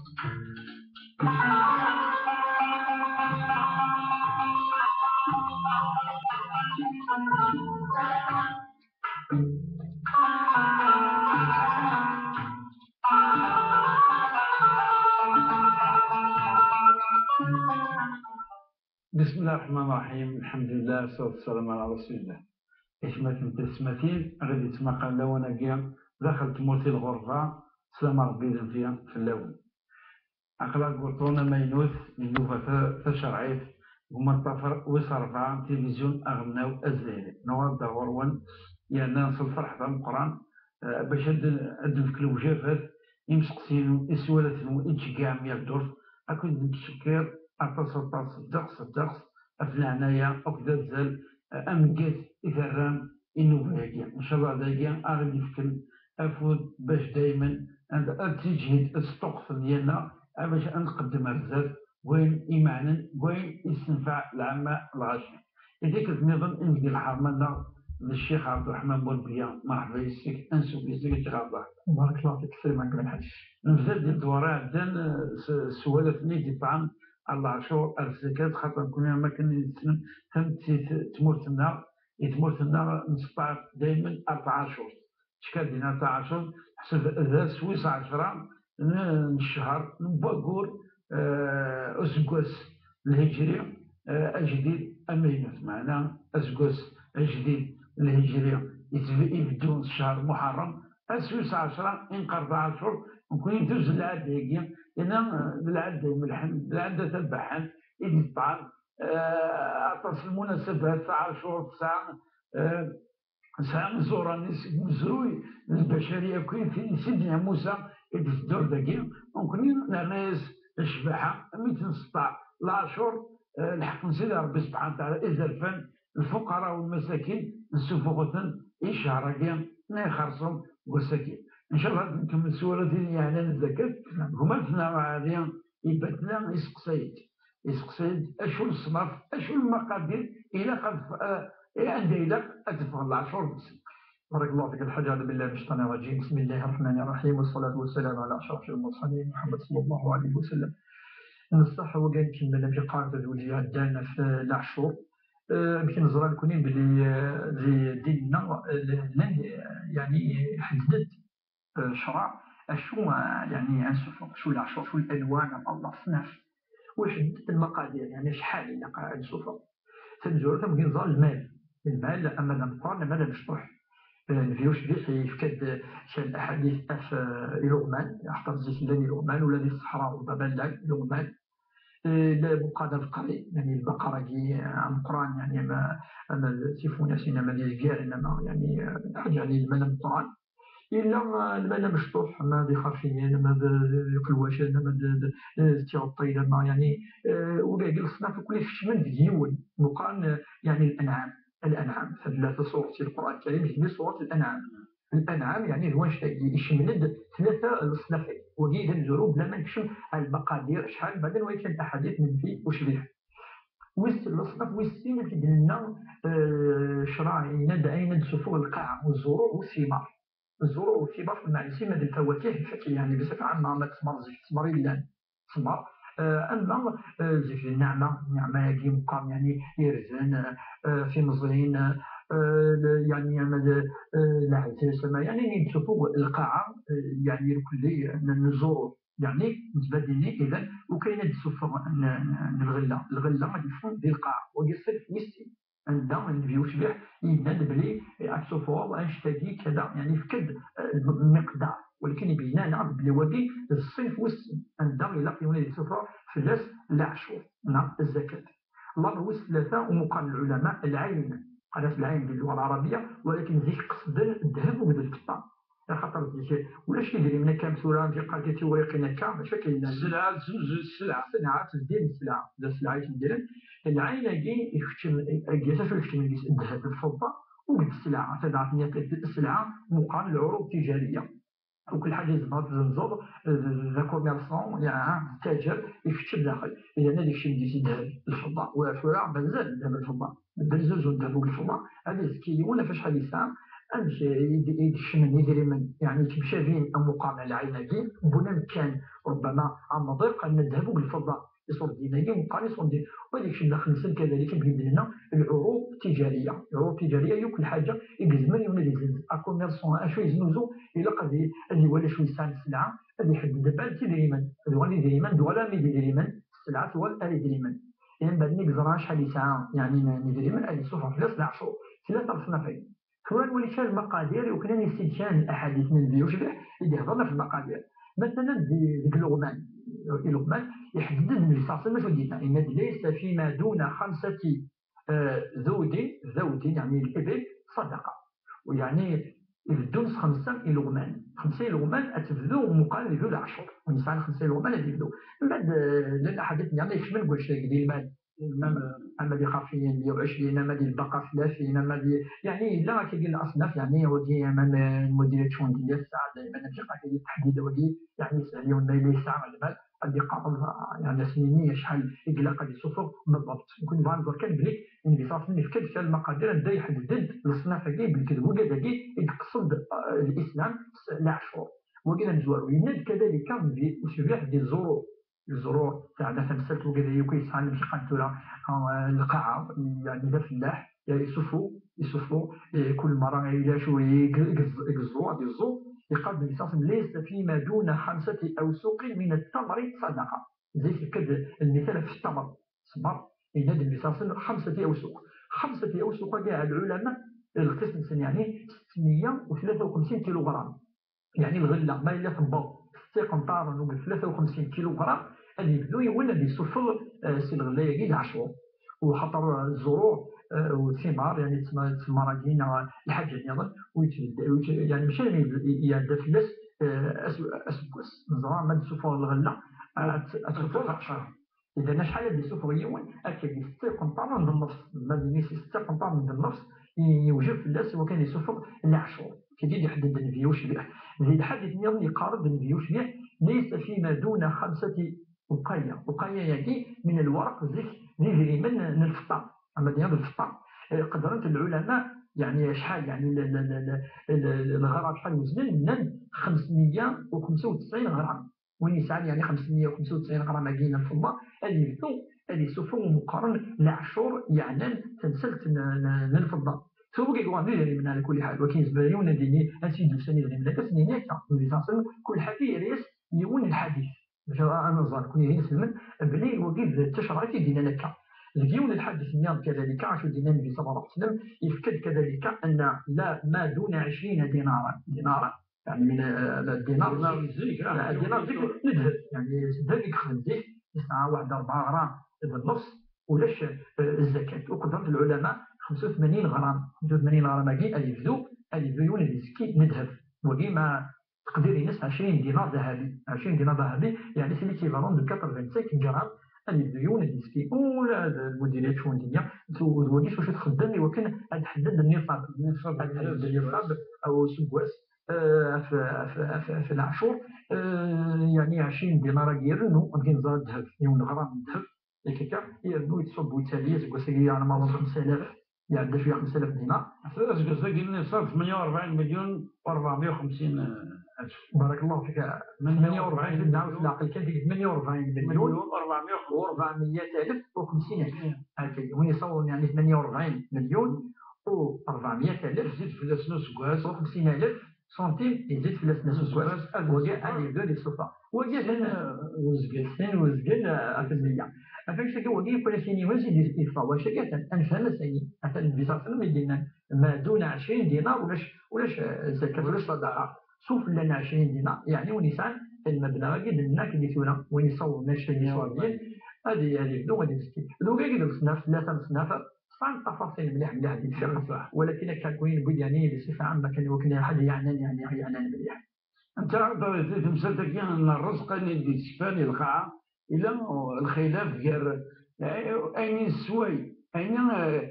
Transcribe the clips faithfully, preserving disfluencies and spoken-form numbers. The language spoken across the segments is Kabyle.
بسم الله الرحمن الرحيم. الحمد لله والصلاة والسلام على رسول الله. Aytmaten d taytmatin, ɣid yettmaqal lawan-agi daxel tmurt i lɣerba, slama Rebbi d anfi fell-awen. Aql-aɣ deg uṭṭun amaynut n nnuba ta-, tacerɛit, deg umaṭṭaf wis ṛebɛa n tilivizyu aɣelnaw azzayri. Nuɣal-d ɣur-wen, yerna s lferḥ d ameqqran, eh, bac ad d-, ad d-nefk lewjabat, imseqsiyen, iswalaten i d-tceggɛem yal ddurt, akked nettcekkir aṭas, aṭas, ddeqs, ddeqs, ɣef leɛnaya akked azal, eh, ameggaz i terram i nnuba-agi. Ncallah dagi ara d-yefken afud bac daymen ad, ad tiǧhid, ad sṭuqfen yanna, bac ad nqeddem ar zdat wayen imeɛnen, wayen issenfeɛ lɛamma lɣaci. I tikkelt nniḍen i ngi lḥerma-nneɣ d Ccix Ɛebderreḥman Burbiya. Merḥba yes-k, ansuf yes-k a Ccix Ɛebderreḥman. Barakallahu fik Sliman Gma Lḥaǧ. Nebda-d di ddwar iɛeddan, eh, s, s walaten i d-iṭṭɛen ar leɛcur, ar zzakat, xaṭer nekkni am wakken i tessnem tametti t-, tmurt-nneɣ, i tmurt-nneɣ nesteɛṛef daymen ar tɛacurt. Tkerdin ar tɛacurt, ḥseb d ass wis ɛecṛa n, n ccher n waggur, eh, useggas lhijri, eh, ajdid amaynut, meɛna aseggas ajdid lhijri itb-, ibeddu s ccher Muḥerrem, ass wis ɛecṛa i neqqar tɛacurt. Nekkni tuzzel lɛadda-agi, yerna, eh, d lɛadda imelḥen, d lɛadda tabaḥant i d-iṭṭɛen, eh, aṭas n lmunasabat, tɛacurt tesɛa, eh, Nesɛa iẓuran-is deg umezruy n lbacariya akk, tin n Sidna Musa i d-teddur dagi, nekkni nerna-yas ccbaḥa, mi tt-nseṭṭeɛ leɛcur, eh, lḥeqq n Sidi Ṛebbi subḥanahu wa taɛala, izerfan, lfuqara u lmasakin, nessuffuɣ-ten i ccehṛ-agi n ixerṣum n wass-agi. Ncallah ad nkemmel s walaten yeɛnan zzakat, gma-tneɣ Ɛli Ibatla iseqsay-d. Iseqsay-d acu n leṣnaf, acu n lmaqadir ilaq ad f-, eh, eh, anda ilaq ad teffeɣ leɛcur-nsen. بارك الله فيك الحاج، أعوذ بالله من الشيطان الرجيم. بسم الله الرحمن الرحيم، والصلاة والسلام على أشرف المرسلين محمد صلى الله عليه وسلم. Nṣeḥ wagi nkemmel amek i qqaren taduli ɛeddan ɣef leɛcur. Eh, amek i neẓra nekkni belli, eh, di ddin-nneɣ, eh, llan, eh, yeɛni, ḥedden-d eh, ccreɛ, acu, eh, yeɛni, ad nessufeɣ, acu leɛcur, acu lanwa, neɣ aṣnaf, u iḥedded lmaqadir, yeɛni acḥal ilaq ad nessufeɣ. Tamezwarut, am akken neẓra, lmal. Lmal, ama d ameqqran, ama d amecṭuḥ. Eh, Nnbi ucbiḥ yefka-d kra n laḥadit ɣef, eh, iluɣman, axaṭer zik llan iluɣman, ula di ṣṣeḥra, ṛubbama llan iluɣman. Eh, la-, meqqar d leqri, yeɛni, lbaqer-agi, eh, ameqqran, yeɛni, ama, ama d tifunasin, ama d izgaren, ama, yeɛni, eh, ḥaǧa, yeɛni, lmal ameqqran. Yella, eh, lmal amecṭuḥ, ama d ixerfiyen, ama d, d iqelwacen, ama d, d, d tiɣeṭṭin, ama, yeɛni, eh, ula d leṣnaf akk-nni kecmen deg yiwen. Meqqar, eh, yeɛni, lanɛam, lanɛam. Tlata ṣṣuṛat si Lqur'an Lkarim, deg ṣṣuṛat lanɛam. Lanɛam, yeɛni, d wanect-agi, icemmel-d tlata leṣnaf-agi. Wagi d amezwaru, bla ma nekcem ar lmaqadir, acḥal, baden wa kan aḥadit n Nnbi ucbiḥ. Wis, leṣnaf wis sin, amek i d-nenna, eh, ccreɛ yenna-d ayen ad d-tessufeɣ lqaɛa, u zzruɛ, u ssimaṛ. Zzruɛ u ssimaṛ, lmeɛna-s ma d lfawakih, lfakya, yeɛni, bṣifa ɛamma, ama d ttmeṛ zik, ttmeṛ yellan, ttmeṛ, eh, ama, eh, zik d nneɛma, nneɛma-agi meqqar, yeɛni, irden, eh, timẓin, eh, l-, yeɛni, ama d, eh, leɛdes, ama, yeɛni, ayen i d-tessufeɣ lqaɛa, eh, yeɛni, irkelli n, n zzruɛ. Yeɛni, nettbaddini, idan, ukayen ad d-tessufeɣ n, n, n lɣella. Lɣella ad yeffeɣ di lqaɛa. Wagi ṣṣinf wis sin. Anda Nnbi ucbiḥ yenna-d belli ad tessufɣeḍ annect-agi kada, yeɛni, yefka-d, eh, lmiqdar. Walakin ibeyyen-aneɣ-d belli wagi d ṣṣinf wis sin. Anda ilaq yiwen ad yessufeɣ fell-as leɛcur, neɣ zzakat. Lamer wis tlata, u meqqar lɛulama, lɛayn. Qqaren-as lɛayn di lluɣa lɛarabiya, walakin zik qesden ddheb akked lfeṭṭa. Axaṭer zik ulac idrimen akka am tura, amek i qqaren, tiwriqin akka, mačči akka yellan. Sselɛa, tezzuzzut sselɛa. Sselɛa, tbeddil sselɛa. D sselɛa i tbeddilem. Lɛayn-agi ikeččem, agi acu ikeččem deg-s ddheb d lfeṭṭa, u deg sselɛa, tabaɛt-nni sselɛa, meqqar lɛurud tijariya. Akk lḥaǧa i tzemreḍ ad tzenzeḍ, d, d, d akumérsan, yeɛni, d ttaǧer, ikeččem daxel. Idan ad ikcem deg-s ddheb d lfeṭṭa. Wa tura mazal ddheb d lfeṭṭa. Beddel zzuzu n ddheb u lfeṭṭa, ad izekki yiwen ɣef acḥal yesɛa, amek i d-, i d-kecmen idrimen, yeɛni ttemcabin am uqerna lɛin-agi, wwin amkan, rubbama amḍiq, am ddheb u lfeḍḍa, iṣurdiyen-agi, meqqar iṣurdiyen. Wa ad ikcem daxel-nsen kadalik, amek i d-nenna, lɛurud tijariya. Lɛurud tijariya, yakk lḥaǧa i yezmer yiwen ad izenz. Akummerṣan, acu yeznuzu, ilaq ad i-, ad iwali acu yesɛa n sselɛa, ad iḥedded mbeɛd s idrimen. Ad uɣalen idrimen, d uɣal armi d idrimen, sselɛa tuɣal ar idrimen. Ihi mbeɛd mi yeẓra acḥal yesɛa, yeɛni n, n idrimen, ad yessufeɣ fell-as leɛcur. Tlata leṣnaf-agi. Tura nwali kan lmaqadir, iwakken ad nissin kan aḥadit n Nnbi ucbiḥ i d-ihedren ɣef lmaqadir. Masalan, di, deg Luqman, i Luqman, iḥedded-d Nnbi ṣṣaṣa acu d-yenna, yenna-d: "Laysa fima duna xamsati, eh, dawdin", dawdin, yeɛni l-ibil, ṣadaqa. U yeɛni, ibeddun s xemsa ileɣman. Xemsa ileɣman, ad tebdu, meqqar ad yebdu leɛcur. Win yesɛan xemsa ileɣman, ad yebdu. Mbeɛd, eh, llan aḥadit nniḍen ikecmen deg wannect-agi, di lmal. Ama, ama d ixerfiyen, meyya u ɛecrin, ama d lbaqa, tlatin, ama d, yeɛni, yella akkagi leṣnaf, yeɛni, wagi, ama n, n lmudirat cundiya, tesɛa dayman, amek i qqaren, teḥdid, wagi, yeɛni, yeshel yiwen ma yella yesɛa lmal, ad iqareb, yeɛni, ad s-nini acḥal i ilaq ad isuffeɣ بالضبط. Nekk nebɣa ad nẓer kan belli Nnbi ṣṣaṣa yefka-d kra n lmaqadir anda iḥedded-d leṣnaf-agi, belli d wigad-agi i yeqsed, eh, Lislam s leɛcur. Wagi d amezwaru. Yenna-d kadalika Nnbi ucbiḥ di ẓẓuru. Ẓẓuru teɛna tamsalt, wigad-agi akk yesɛan amek i qqaren tura, eh, lqaɛa, yeɛni d afellaḥ, yeɛni isufu, isufu, eh, kul mara yella acu i, i, i, i yeẓẓu, ad yeẓẓu, yeqqar-d Nnbi ṣṣaṣa: "Laysa fima duna xamsati awsuqin min at-tamri sadaqa." Zik yefka-d lmital ɣef ttamr, ṣṣber, yenna-d Nnbi ṣṣaṣa xamsati awsuq. Xamsati awsuq-agi ɛad lɛulama, lqis-nsen, yeɛni, ستمية وثلاثة وخمسين kilogramme. Yeɛni lɣella, ma yella tewweḍ setta iqenṭaren u tlata u xemsin kilogramme, ad yebdu yiwen ad yessufeɣ, eh, si lɣella-agi leɛcur. U xaṭer, eh, zzruɛ, eh, u thimar, yeɛni ttma-, ttmar-agi neɣ lḥaǧa nniḍen, u yettbedd-, u yett-, yeɛni mačči armi yeb-, iɛedda fell-as, eh, as-, aseggas. Neẓra ma d-tessufeɣ lɣella, eh, ad t-, ad tessufeɣ leɛcur. Idan acḥal ad d-isuffeɣ yiwen, akkagi setta iqenṭaren d nnefs, ma d-nini si setta iqenṭaren d nnefs, i-, yewjeb fell-as i wakken ad isuffeɣ leɛcur. Akkagi i d-iḥedded Nnbi ucbiḥ. Di lḥadit nniḍen yeqqar-d Nnbi ucbiḥ: "Laysa fima duna xamsati uqaya." Uqaya-agi min lwerq, zik d idrimen n lfeṭṭa, ama d lfeṭṭa. Eh, qedren-t lɛulama, yeɛni acḥal, yeɛni l-, l-, l-, l-, l-, lɣaram acḥal weznen, nnan xemsmeyya u xemsa u tesɛin ɣaram. Win yesɛan, yeɛni, xemsmeyya u xemsa u tesɛin ɣram-agi n lfeḍḍa, ad yebdu ad yessufeɣ umeqqran leɛcur yeɛnan tamsalt n, n, n lfeḍḍa. Tura wigi yuɣalen d idrimen ɛla kulli ḥal, wakin yezmer yiwen ad d-yini ansi d-usan idrimen akka, ad s-nini akka, Nnbi ṣṣaṣa, kul ḥafi yerra-yas yiwen n lḥadit. Bac ad, ad nẓer, kuni d inselmen, belli wagi d tacerɛit i d-yennan akka. Deg yiwen n lḥadit-nni kadalika, acu d-yenna Nnbi ṣṣallallahu ɛalayhi wa sallam, yefka-d kadalika anna la ma duna ɛecrin dinaran. Dinaran, يعني من، آه، الدينار. الدينار zik, آه، الدينار zik, n ddheb, يعني s ddheb i yexdem zik, yesɛa waḥed rebɛa ɣram d nnefs, ulac, eh, zzakat. U qedren-t lɛulama xemsa u tmanyin ɣram, xemsa u tmanyin ɣram-agi ad yebdu, ad yebdu yiwen ad yezki n ddheb. Wagi ma teqdir-ines ɛecrin dinar dahabi, ɛecrin dinar dahabi, يعني c'est l'équivalent de quatre-vingt-cinq grammes, ad yebdu yiwen ad yezki. Ula d lmudirat cundiya, d wagi s wacu txeddem i wakken ad tḥedded nniṣab. Ad tḥedded nniṣab, aw useggas, eh, ɣef, ɣef, ɣef, ɣef leɛcur, eh, yeɛni ɛecrin dinar-agi irennu, amek i neẓra ddheb, yiwen ɣram n ddheb, yak akka, irennu yettṣubbu yettali aseggas-agi, yeɛni, ma ẓer xemsa alaf, iɛedda cwiya xemsa alaf dinar. Aseggas-agi nniṣab ثمانية وأربعين مليون وأربعمية وخمسين ألف. بارك الله فيك. ثمانية وأربعين، نعاود في العقل، كان ديك ثمانية وأربعين مليون وأربعمية ألف وخمسين ألف. هكا، وين يصورون، يعني، ثمانية وأربعين مليون وأربعمية ألف. زيد فلوس نص كواس. وخمسين ألف سنتيم يزيد فلوس نص كواس. وكاع اللي يبدو لي السلطة. وكاع ثاني وزقل، ثاني وزقل، آه، في المية. عرفت شنو هو؟ كاين كل شيء يوزي دي يفا. واش كاع أنا فهم سيء. أنت النبي صلى الله عليه وسلم يدينا ما دون عشرين دينار ولاش، ولاش، آه، زكاة ولاش صدقة. سوف لنا عشرين دينار، يعني ونسان المبلغ قد لنا كي ديتونا وين يصور ناس شيء يصور. هذه، هذه بدون، هذه مسكين. لو قاعد يدرس نفس، لا تنس نفس، صار تفاصيل مليح، مليح، هذه الشيء. ولكن كان كوين بود، يعني، بصفة عامة كان يمكن حد يعنان، يعني، يعنان مليح. أنت تمثلت كي أن الرزق أن يدي سفاني القاعة إلى الخلاف غير أين السوي، أين، آه،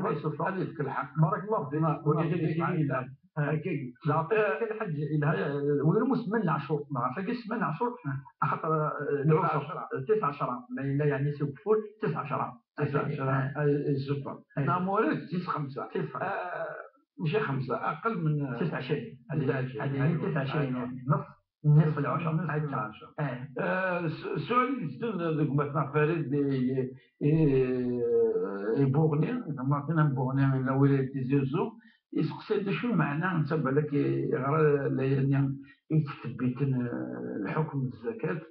Rebbi yessufeɣ. Ad yefk lḥeqq. Barakallahu fik. Wagi d ayen yelhan. Akka. Lɛeṭṭa kan lḥaǧ yelha, wala musemman leɛcur. Maɣef akka semman leɛcur? Axaṭer, eh, lɛuṣer, tis ɛecra. Ma yella yeɛni s ugeffur, tis ɛecra. Tis ɛecra, eh, eh, ẓẓufar. Neɣ ma ulac, tis xemsa. Tis xemsa. Eh, mačči xemsa, aqel min, eh, tis ɛecrin. Tis ɛecrin. Hadi tis ɛecrin. Nṣef. Nṣef lɛuṣer. Nṣef lɛuṣer. Eh. Eh, s-, suɛli yezdun deg umatneɣ Farid i, i, i Buɣni, Martin am Buɣni, la wilayat Tizi Uzzu, yesteqsa-d acu lmeɛna netta balak yeɣra layani i yettbedditen, eh, lḥukm n zzakat,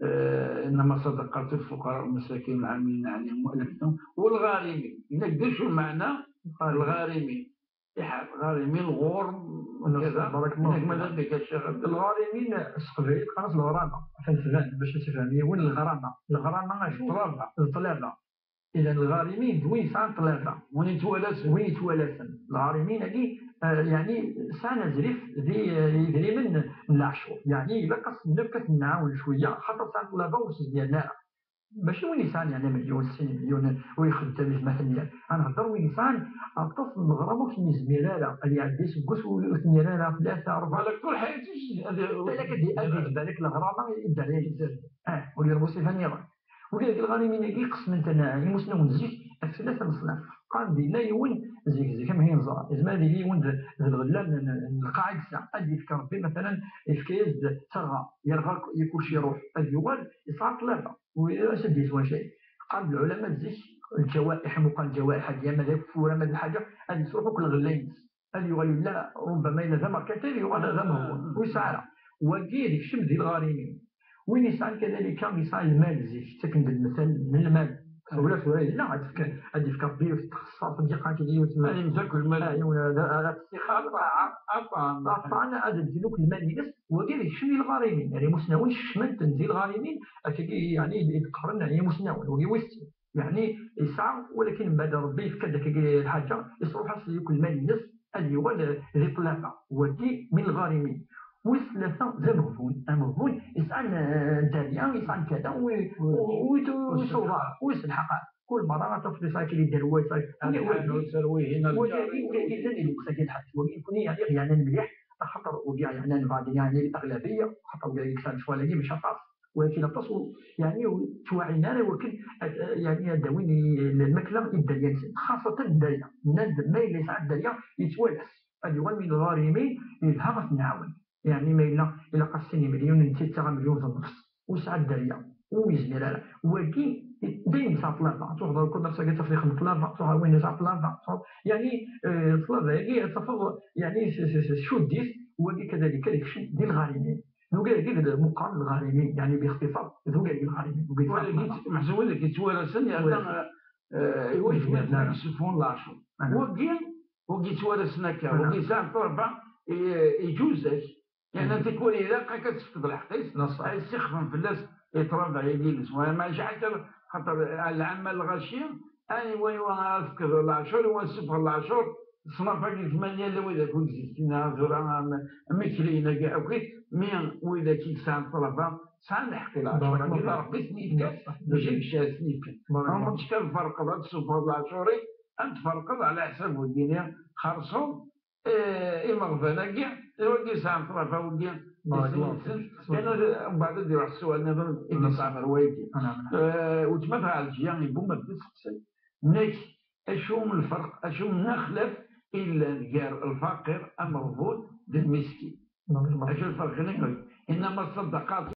eh, إنما الصدقات للفقراء والمساكين والعاملين عليها والمؤلفة والغارمين. Yenna-k d acu lmeɛna n lɣarimin? Iḥar, lɣarimin, lɣurm, keda. Barakallahu fik. Nekk ma d anda ka cciɣ. Lɣarimin s teqbaylit qqaren-as leɣrama. Atan tban bac ad tefhem yiwen leɣrama. Leɣrama acu? Ṭṭlaba. D ṭṭlaba. Idan lɣarimin d win yesɛan ṭṭlaba. Win yettwalasen. Win yettwalasen. Lɣarimin-agi, eh, yeɛni sɛan azrif di, eh, idrimen n leɛcur. Yeɛni ilaq-asen nefk ad ten-nɛawen cwiya, xaṭer sɛan ṭṭlaba ur s-zmiren ara. Mačči win yesɛan yeɛni milyun, sin milyun, ur ixeddem i tmaten-nni. Ad nhedder win yesɛan aṭas n leɣrama ur ten-yezmir ara. Ad iɛeddi aseggas ur, ur ten-yerra ara tlata, rebɛa. Balak ṭul ḥayati, ad i-, balak ad i-, ad d-iban akk leɣrama i dderya yezzer. Ah, ur yerbu ṣṣifa nniḍen. Ula d lɣarimin-agi qesmen-ten imusnawen n zik ɣef tlata leṣnaf. Qqaren-d yella yiwen zik, zik am ayen neẓra. Yezmer ad yili yiwen d, d lɣella n, n, n lqaɛa i yesɛa. Ad yefk Rebbi, matalan, yefka-yas-d taɣa, yerɣa i kulci iruḥ, ad yuɣal yesɛa ṭṭlaba. Ur as-d-yeswa cay. Qqaren-d lɛulama n zik, lǧawaiḥ, am uqal lǧawaiḥ-agi, ama d ageffur, ama d lḥaǧa, ad yesruḥ akk lɣella-ines. Ad yuɣal yella, rubbama yella d amerkanti, ad yuɣal d amehbul. Ur yesɛi ara. Wagi ad ikcem di lɣarimin. Win yesɛan kadalika, yesɛa lmal zik, ttaken-d lmithal n lmal. Ula tura yella, ad yefk, ad yefk Rebbi yiwet n txeṣṣart, ad yeqqar-ak-id yiwet n, ad yemzak lmal. Ah, yiwen, ad, ad, ad tessixar, aṭṭan. Aṭṭan, ad ddin akk lmal-ines, wagi ad ikcem di lɣarimin. Ar imusnawen kecmen-ten di lɣarimin, akkagi, yeɛni, i d-qqaren imusnawen, wagi wis sin. Yeɛni, yesɛa, walakin mbaɛd Rebbi yefka-d akkagi lḥaǧa, yesruḥ-as yakk lmal-ines, ad yuɣal, eh, di ṭṭlaba. Wagi min lɣarimin. Wis tlata d ameɣbun. Ameɣbun yesɛan, eh, dderya, yesɛan kada, wi, wi, wi, wi tuḍar, wi s lḥeqq. Kul merra ad tafeḍ yesɛa kra yedder wa, yesɛa, wagi, wagi, wagi, wagi, lweqt-agi lḥaǧ. Wagi nekni yeɛni ɣ-yeɛnan mliḥ, axaṭer wagi yeɛnan baɛḍ, yeɛni l-aɣlabiya, axaṭer wagi yesɛan lecɣal-agi mačči aṭas. Walakin aṭas u, yeɛni, ur ttwaɛin ara i wakken ad, yeɛni, ad d-awin i, lmakla i dderya-nsen, xaṣṣatan dderya. Nnan-d ma yella yesɛa dderya, yettwalas. Ad yuɣal min lɣarimin, yelha ad t-nɛawen. Yeɛni ma yella ilaq-as sin imilyun, netta yettaɣ amelyun d nnefs. Ur yesɛi dderya, ur yezmir ara. Wagi, dayem yesɛa ṭṭlaba. Ad truḥeḍ ar ukuners-agi ad tafeḍ ixdem ṭṭlaba, ad truḥeḍ ar win yesɛa ṭṭlaba, ad truḥeḍ, yeɛni, eh, ṭṭlaba-agi ad tafeḍ, yeɛni, s, s, s, tcudd-it, wagi kadalik ad ikcem di lɣarimin. Nugar-agi d lmuqam lɣarimin, yeɛni bixtiṣar, d ugar n lɣarimin, ugar n lɣarimin. Meḥsub wid i yettwarasen, yerna, eh, i wakken ad ssuffɣen leɛcur. Wagi, wagi yettwarasen akka, wagi yesɛan ṭṭlaba, eh, iǧuz-ak. Yeɛni, tikwal ilaq akka ad tefkeḍ lḥeqq-is, ad yessixfef fell-as i ṭṭlaba-agi-ines. Wa ma yecɛel kan, xaṭer lɛamma lɣaci, aniwa, iwa ara tefkeḍ leɛcur, iwa ara tessufɣeḍ leɛcur, ṣṣnaf-agi tmanya llan widak ur d-zistin ara tura, am, am ikriyen-agi akk, mi widak i yesɛan ṭṭlaba, sɛan lḥeqq i leɛcur-agi, d Rebbi i sen-yefkan, mačči d kečč ara sen-yefken. Ur ttekk ad tferqeḍ, ad tessufɣeḍ leɛcur-ik, ad tferqeḍ ɛla ḥsab wigi-nni, xerṣum, eh, imeɣban-agi, d wagi yesɛan ṭṭlaba, wigi, kan mbeɛd ad d-iruḥ sswal-nniḍen i d-yesɛa ɣer wayagi. Eh, weltma Ɛelǧiya, yewwi-d aseqsi. Nekk, acu n lferq, acu n axlaf i yellan gar lfaqir, ameɣbun d lmiskin? Acu n lferq? Innama ṣṣadaqat